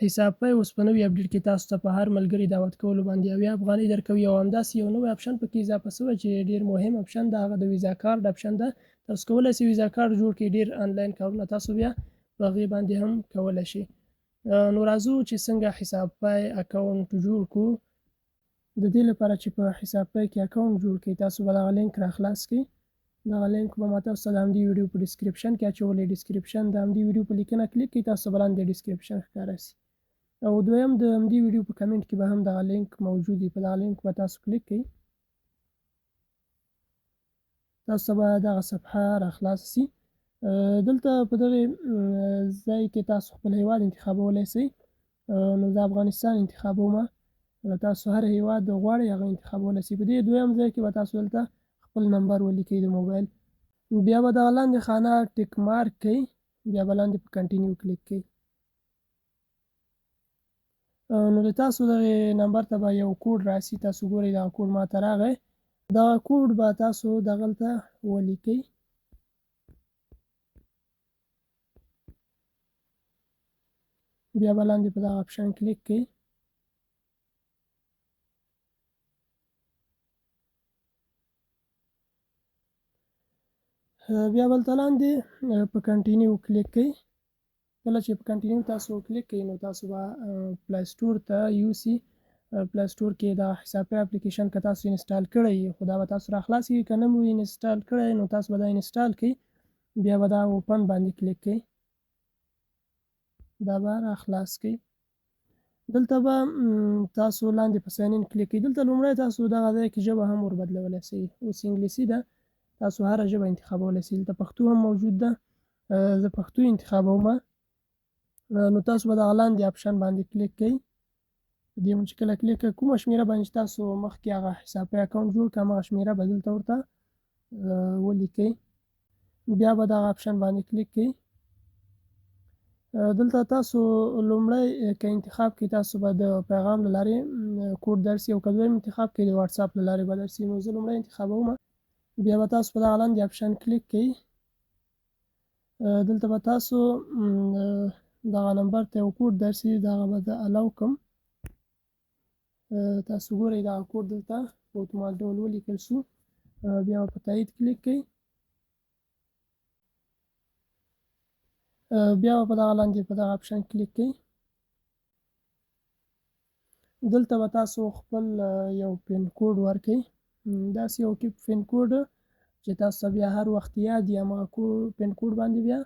حساب پی اوس په نوي اپډیټ کې تاسو ته په هر ملګري دعوت کولو باندې 70 افغانۍ درکوي او همداسې یو نوی اپشن پکې اضافه شوی چې ډیر مهم اپشن ده، هغه د ویزا کارت اپشن ده. تاسو کولای شئ ویزا کارت جوړ کړئ، ډیر انلاین کارونه تاسو بیا په هغې باندې هم کولی شئ. نو راځو چې څنګه حساب پی اکاونټ جوړ کړو. د دې لپاره چې په حساب پی کې اکاونټ جوړ کړئ، تاسو به دغه لینک راخلاص کړئ. دغه لینک به ما تاسو ته د همدې ویډیو په description کې اچولی. description د همدې ویډیو په لیکنه کلیک کړئ، تاسو به لاندې description ښکاره سي. او دویم د همدې ویډیو په کمنټ کې به هم دغه لینک موجود وي، په دغه لینک به تاسو کلیک کړئ، تاسو ته به دغه صفحه راخلاصه سي. دلته په دغې ځای کې تاسو خپل هیواد انتخابولی سئ. نو زه افغانستان انتخابوم. تاسو هر هیواد غواړئ هغه انتخابولی سئ. په دې دویم ځای کې به تاسو دلته خپل نمبر ولیکئ د موبایل، بیا به دغه لاندې خانه tick mark کړئ، بیا به لاندې په continue کلیک کړئ. نو د تاسو دغې نمبر ته به یو کوډ راسي، تاسو ګورئ دغه کوډ ماته راغی. دغه کوډ به تاسو دغلته ولیکئ. بیا به لاندې په دغه اپشن کلیک کړئ. بیا بلته لاندې په continue کلیک کړئ. کله چې په continue تاسو کلیک کړئ، نو تاسو به Play Store ته یوسي. Play Store کې دا حساب پی اپلیکیشن که تاسو install کړی، خو دا به تاسو راخلاص کړي. که نه مو install کړی، نو تاسو به دا install کړئ، بیا به دا open باندې کلیک کړئ، دا به راخلاص کړئ. دلته به تاسو لاندې په sign in کلیک کړئ. دلته لومړی تاسو دغه ځای کې ژبه هم ور بدلولی شئ. اوس انګلیسي ده، تاسو هره ژبه انتخابولی شئ. دلته پښتو هم موجود ده، زه پښتو انتخابوم. نو تاسو به دغه لاندې اپشن باندې کلیک کړئ. په دې چې کله کلیک کړئ، کومه شمېره باندې چې تاسو مخکې هغه حساب پی اکاونټ جوړ کړئ، هماغه شمېره به دلته ورته ولیکئ. بیا به دغه اپشن باندې کلیک کړئ. دلته تاسو لومړی که انتخاب کړئ، تاسو به د پیغام له لارې کوډ درسي، او که دویم انتخاب کړئ، د واتساپ له لارې به درسي. نو زه لومړی انتخابوم. بیا به تاسو په دغه لاندې اپشن کلیک کړئ. دلته به تاسو دغه نمبر ته یو کوډ درسي، دغه به زه allow کړم. تاسو ګورئ دغه کوډ دلته په اتومات ډول ولیکل سو. بیا به په تایید کلیک کړئ. بیا به په دغه لاندې په دغه اپشن کلیک کړئ. دلته به تاسو خپل یو PIN code ورکړئ، داسې یو PIN code چې تاسو ته بیا هر وخت یاد وي. هماغه PIN code باندې بیا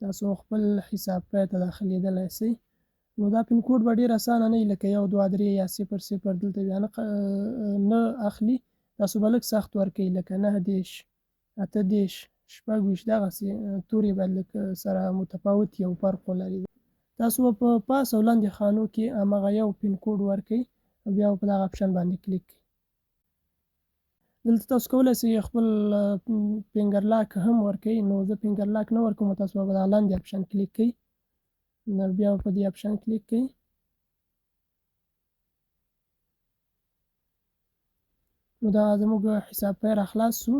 تاسو خپل حساب پی ته داخلېدلی سئ. نو دا PIN code به ډېر اسانه نه وي، لکه 1 2 3 یا 0 0 دلته بیا نه اخلي. تاسو به لږ سخت ورکړئ، لکه 39 38 26، دغسې توري باید لږ سره متفاوت یو فرق ولري. تاسو به په پاس او لاندې خانو کې هماغه یو PIN code ورکړئ او بیا به په دغه اپشن باندې کلیک کړئ. دلته تاسو کولی شئ خپل finger lock هم ورکړئ. نو زه finger lock نه ورکوم، تاسو به په دغه لاندې اپشن کلیک کړئ. نو بیا به په دې اپشن کلیک کړئ. نو دا زموږ حساب پی راخلاص سو.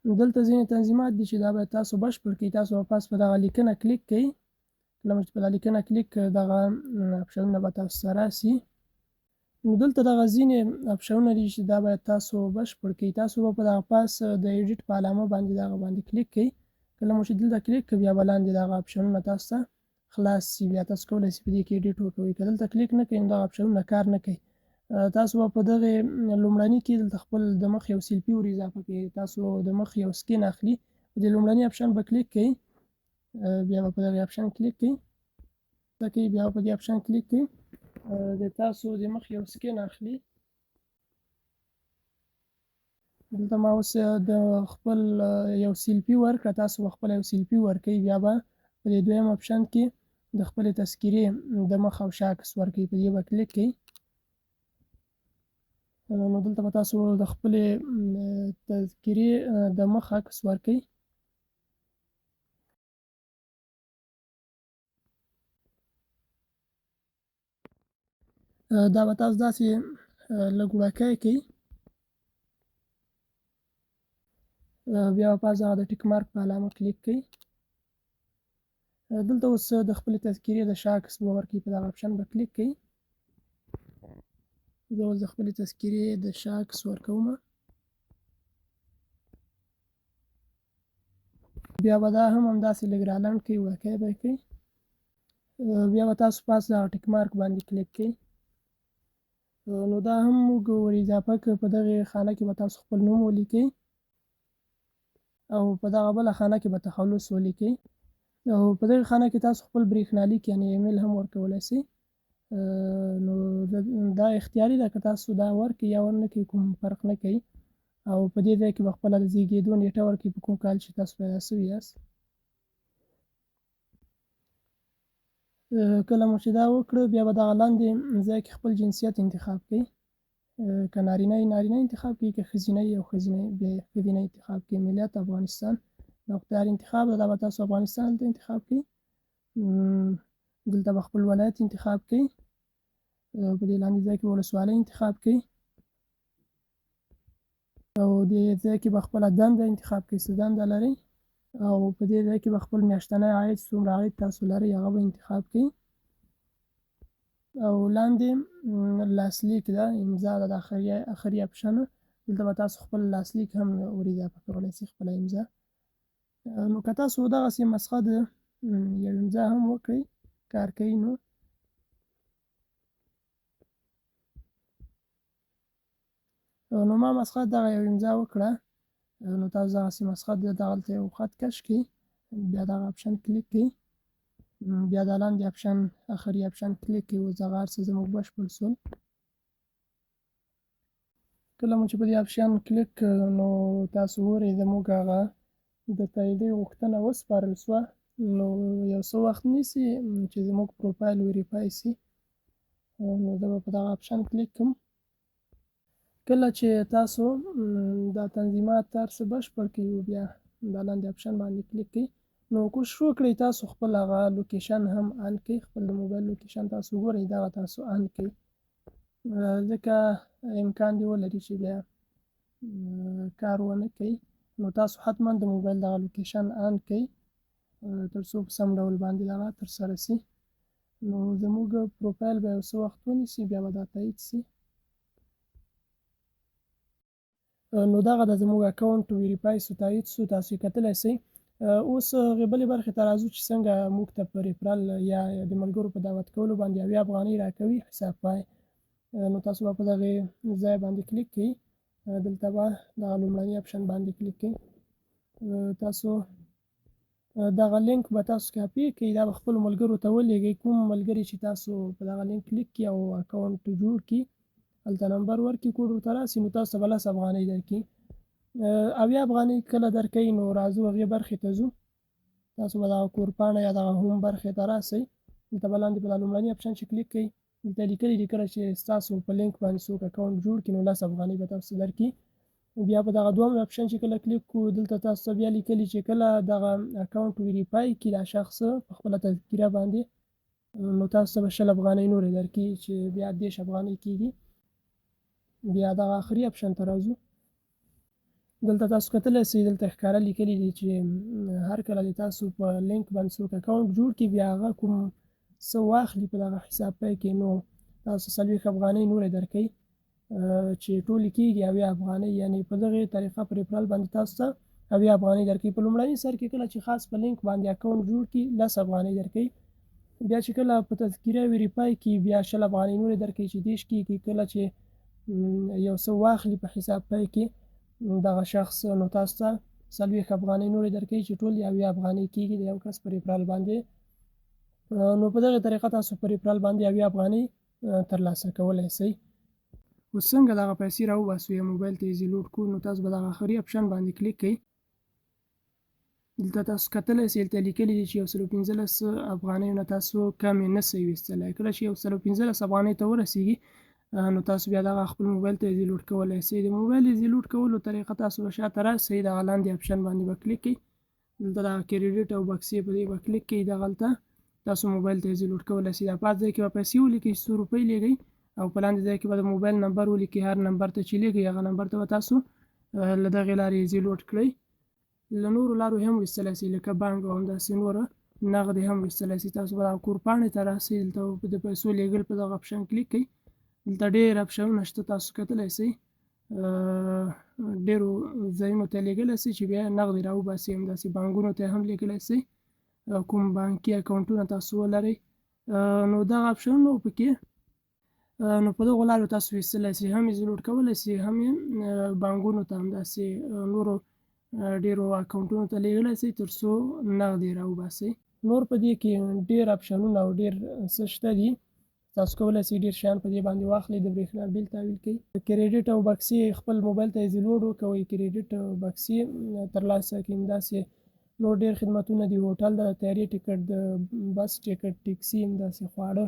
نو دلته ځینې تنظیمات دي چې دا باید تاسو بشپړ کړئ. تاسو به پس په دغه لیکنه کلیک کړئ. کله چې په دغه لیکنه کلیک کړئ، دغه اپشنونه به تاسو ته راسي. نو دلته دغه ځینې اپشنونه دي چې دا باید تاسو بشپړ کړئ. تاسو به په دغه پاس د edit په علامه باندې دغه باندې کلیک کړئ. کله مو چې دلته کلیک کړئ، بیا به لاندې دغه اپشنونه تاسو ته خلاص سي. بیا تاسو کولی شئ په دې کې edit وکړئ. که دلته کلیک نه کړئ، نو دغه اپشنونه کار نه کوي. تاسو به په دغې لومړني کې دلته خپل د مخ یو سیلفي ور اضافه کړئ. تاسو د مخ یو scan اخلي، په دې لومړني اپشن به کلیک کړئ. بیا به په دغې اپشن کلیک کړئ، بیا به په دې اپشن کلیک کړئ. د تاسو د مخ یو scan اخلي. دلته ما اوس د خپل یو سیلفي ورکړه، تاسو به خپل یو سیلفي ورکړئ. بیا به په دې دویم اپشن کې د خپلې تذکرې د مخ او شا عکس ورکړئ، په دې به کلیک کړئ. نو دلته به تاسو د خپلې تذکرې د مخ عکس ورکړئ. دا به تاسو داسې لږ وړوکی کړئ. بیا به پاس دغه د tick mark په علامه کلیک کړئ. دلته اوس د خپلې تذکرې د شا عکس به ورکړي، په دغه اپشن به کلیک کړئ. زه اوس د خپلې تذکرې د شا عکس ورکوم. بیا به دا هم همداسې لږ رالنډ کړئ، وړوکی به یې کړئ. بیا به تاسو پاس دغه ټیک مارک باندې کلیک کړئ. نو دا هم موږ ور اضافه کړ. په دغې خانه کې به تاسو خپل نوم ولیکئ او په دغه بله خانه کې به تخلص ولیکئ، او په دغې خانه کې تاسو خپل برېښنالیک یعنې ایمیل هم ورکولی شئ. نو دا اختیاري ده، که تاسو دا ورکړئ یا ورنه کړئ کوم فرق نه کوي. او په دې ځای کې به خپله د زیږېدو نیټه ورکړئ، په کوم کال چې تاسو پیدا شوي یاست. کله مو چې دا وکړه، بیا به دغه لاندې ځای کې خپل جنسیت انتخاب کړئ. که نارینه یې نارینه انتخاب کړئ، که ښځینه یې او ښځینه بیا ښځینه انتخاب کړئ. ملیت افغانستان، دا اختیار انتخاب ده، دا به تاسو افغانستان دلته انتخاب کړئ. دلته به خپل ولایت انتخاب کړئ، په دې لاندې ځای کې به ولسوالۍ انتخاب کړئ، او دې ځای کې به خپله دنده انتخاب کړئ، څه دنده لرئ، او په دې ځای کې به خپل میاشتنی عاید، څومره عاید تاسو لرئ هغه به انتخاب کړئ. او لاندې لاسلیک ده، امضا ده، د اخري اپشن، دلته به تاسو خپل لاسلیک هم ور اضافه کولی شئ، خپله امضا. نو که تاسو دغسې مسخه د یو امضا هم وکړئ کار کوي. نو ما مسخه دغه یو امضا وکړه. نو تاسو دغسې مسخه دغلته یو خط کش کړئ، بیا دغه اپشن کلیک کړئ، بیا دا لاندې اپشن اخري اپشن کلیک کړئ. اوس دغه هر څه زموږ بشپړ شول. کله مو چې په دې اپشن کلیک کړ، نو تاسو ګورئ زموږ هغه د تاییدۍ غوښتنه وسپارل شوه. نو یو څه وخت نیسي چې زموږ پروفایل ویریفای شي. نو زه به په دغه اپشن کلیک کړم. کله چې تاسو دا تنظیمات هر څه بشپړ کړئ، بیا دا لاندې اپشن باندې کلیک کړئ. نو کوشش وکړئ تاسو خپل هغه لوکیشن هم آن کړئ، خپل د موبایل لوکیشن تاسو ګورئ دغه تاسو آن کړئ، ځکه امکان دی ولري چې بیا کار ونه کوي. نو تاسو حتما د موبایل دغه لوکیشن آن کړئ تر څو په سم ډول باندې دغه ترسره سي. نو زموږ پروفایل به یو څه وخت ونیسي، بیا به دا تایید سي. نو دغه د زموږ اکاونټ ویریفای سو، تایید سو، تاسو یې کتلی سئ. اوس هغې بلې برخې ته راځو چې څنګه موږ ته په ریفرال یا د ملګرو په دعوت کولو باندې 70 افغانۍ راکوي حساب پای. نو تاسو به په دغې ځای باندې کلیک کړئ، دلته به دغه لومړني اپشن باندې کلیک کړئ. تاسو دغه لینک به تاسو کاپي کړئ، دا به خپلو ملګرو ته ولیږئ. کوم ملګري چې تاسو په دغه لینک کلیک کړي او اکاونټ جوړ کړي، هلته نمبر ورکړي، کوډ ورته راسي، نو تاسو ته به 10 افغانۍ درکړي. 70 افغانۍ کله درکوي، نو راځو هغې برخې ته ځو. تاسو به دغه کورپاڼه یا دغه هوم برخې ته راسئ، دلته به لاندې په دا لومړني اپشن چې کلیک کړئ، دلته لیکلي دي کله چې ستاسو په لینک باندې څوک اکاونټ جوړ کړي، نو 10 افغانۍ به تاسو ته درکړي. بیا په دغه دوهم اپشن چې کله کلیک کړو، دلته تاسو ته بیا لیکلي چې کله دغه اکاونټ ویریفای کړي دا شخص په خپله تذکره باندې، نو تاسو ته به 20 افغانۍ نورې درکړي چې بیا 30 افغانۍ کېږي. بیا دغه اخري اپشن ته راځو. دلته تاسو کتلی سئ، دلته ښکاره لیکلي دي چې هر کله د تاسو په لینک باندې څوک اکاونټ جوړ کړي، بیا هغه کوم څه واخلي په دغه حساب پای کې، نو تاسو 40 افغانۍ نورې درکوي چې ټولې کېږي 70 افغانۍ. یعنې په دغې طریقه په ریفرال باندې تاسو ته 70 افغانۍ درکوي. په لومړني سر کې کله چې خاص په لینک باندې اکاونټ جوړ کړي، 10 افغانۍ درکوي. بیا چې کله په تذکره ویریفای کړي، بیا 20 افغانۍ نورې درکوي چې 30 کېږي. کله چې یو څه واخلي په حساب پای کې دغه شخص، نو تاسو ته 40 افغانۍ نورې درکوي چې ټول 70 افغانۍ کېږي د یو کس په ریفرال باندې. نو په دغې طریقه تاسو په ریفرال باندې 70 افغانۍ ترلاسه کولی سئ. اوس څنګه دغه پیسې راوباسو یا موبایل ته ایزي لوډ کړو، نو تاسو به دغه اخري اپشن باندې کلیک کړئ. دلته تاسو کتلی سئ، دلته لیکلي دي چې 115 افغانیو نه تاسو کمې نه سئ ویستلی. کله چې 115 افغانۍ ته ورسیږي، نو تاسو بیا دغه خپل موبایل ته ایزي لوډ کولی سئ. د موبایل ایزي لوډ کولو طریقه تاسو به شاته راسئ، دغه لاندې اپشن باندې به کلیک کړئ. دلته دغه کریډیټ او بکسې په دې به کلیک کړئ، دغلته تاسو موبایل ته ایزي لوډ کولی سئ. دا پاس ځای کې به پیسې ولیکئ چې څو روپۍ لیږئ، او په لاندې ځای کې به د موبایل نمبر ولیکئ. هر نمبر ته چې لیږئ هغه نمبر ته به تاسو له دغې لارې ایزي لوډ کړئ. له نورو لارو هم ویستلی سئ لکه بانک او همداسې نوره. نغدې هم ویستلی سئ. تاسو به دغه کور پاڼې ته راسئ، دلته د پیسو لیږل په دغه اپشن کلیک کړئ. دلته ډېر اپشنونه شته، تاسو کتلی سئ، ډېرو ځایونو ته لیږلی سئ چې بیا نغدې راوباسئ. همداسې بانکونو ته هم لیږلی سئ، کوم بانکي اکاونټونه تاسو ولرئ. نو دغه اپشنونه پکې، نو په دغو لارو تاسو ویستلی سئ، هم یې لوډ کولی سئ، هم یې بانکونو ته همداسې نورو ډېرو اکاونټونو ته لیږلی سئ تر څو نغدې راوباسئ. نور په دې کې ډېر اپشنونه او ډېر څه شته دي، تاسو کولی سئ ډېر شیان په دې باندې واخلئ. د برېښنا بیل تحویل کړئ، کریډیټ او بکسې خپل موبایل ته ایزي لوډ وکوئ، کریډیټ او بکسې ترلاسه کړئ. همداسې نور ډېر خدمتونه دي، هوټل د طیارې ټکټ، د بس ټکټ، ټکسي، همداسې خواړه،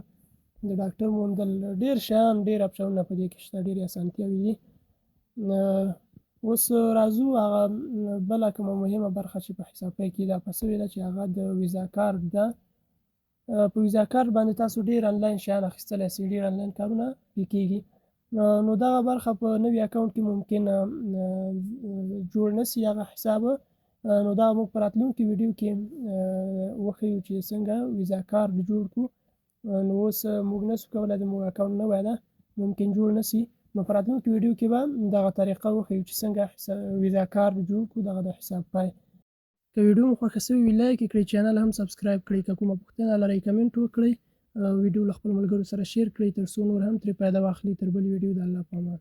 د ډاکټر موندل، ډېر شیان، ډېر اپشنونه په دې کې شته، ډېرې اسانتیاوې دي. اوس راځو هغه بله کومه مهمه برخه چې په حساب پی کې اضافه سوې ده، چې هغه د ویزا کارت ده. په ویزا کارت باندې تاسو ډېر انلاین شیان اخیستلی سئ، ډېر انلاین کارونه پرې کېږي. نو دغه برخه په نوي اکاونټ کې ممکن جوړ نه سي هغه حساب. نو دا موږ په راتلونکي ویډیو کې وښیو چې څنګه ویزا کارت جوړ کړو. نو اوس موږ نه سو کولی، زموږ اکاونټ نوی ده، ممکن جوړ نه سي. نو په راتلونکي ویډیو کې به دغه طریقه وښیو چې څنګه ویزا کارت جوړ کړو، دغه د حساب پای. که ویډیو مو خوښه سوې وي لایک یې کړئ، چینل هم سبسکرایب کړئ. که کومه پوښتنه لرئ کمنټ وکړئ، ویډیو له خپلو ملګرو سره شیر کړئ تر څو نور هم ترې فایده واخلي. تر بلې ویډیو د الله په امان.